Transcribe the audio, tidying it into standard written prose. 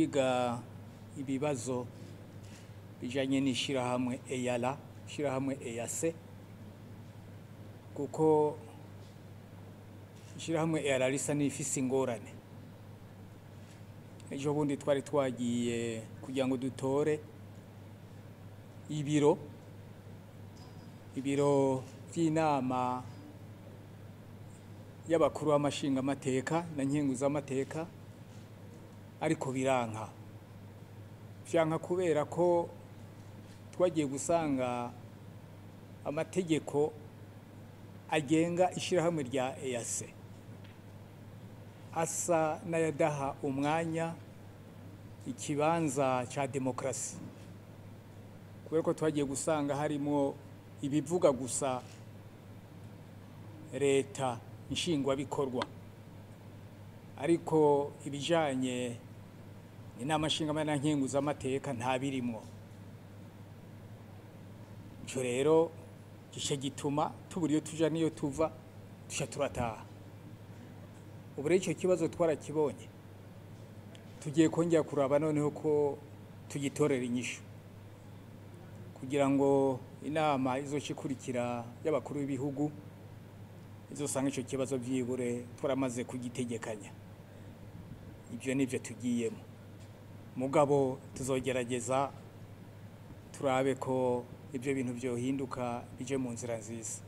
Kwiga ibibazo bijanye n'ishirahamwe EALA, ishirahamwe EAC, kuko ishirahamwe EALA risa n'ifise ingorane. Ejo bundi twari twagiye kugira ngo dutore ibiro vy'inama y'abakuru b'amashingamateka na nkenguzamateka, ariko biranka. Vyanka kubera ko twagiye gusanga amategeko agenga ishirahamwe rya EAC asa n'ayadaha umwanya ikibanza ca demokarasi, kubera ko twagiye gusanga harimwo ibivuga gusa leta nshingwabikorwa, ariko ibijanye n'inama nshingamateka na nkenguzamateka nta birimwo. Ico rero gice gituma tubura iyo tuja n'iyo tuva, tuca turataha. Ubu rero ico kibazo twarakibonye, tugiye kongera kuraba noneho ko tugitorera inyishu, kugira ngo inama izoca ikurikira y'abakuru b'ibihugu izosanga ico kibazo vyibure twaramaze kugitegekanya. Ivyo nivyo tugiyemo, mugabo tuzogerageza turabe ko ivyo bintu vyohinduka bije mu nzira nziza.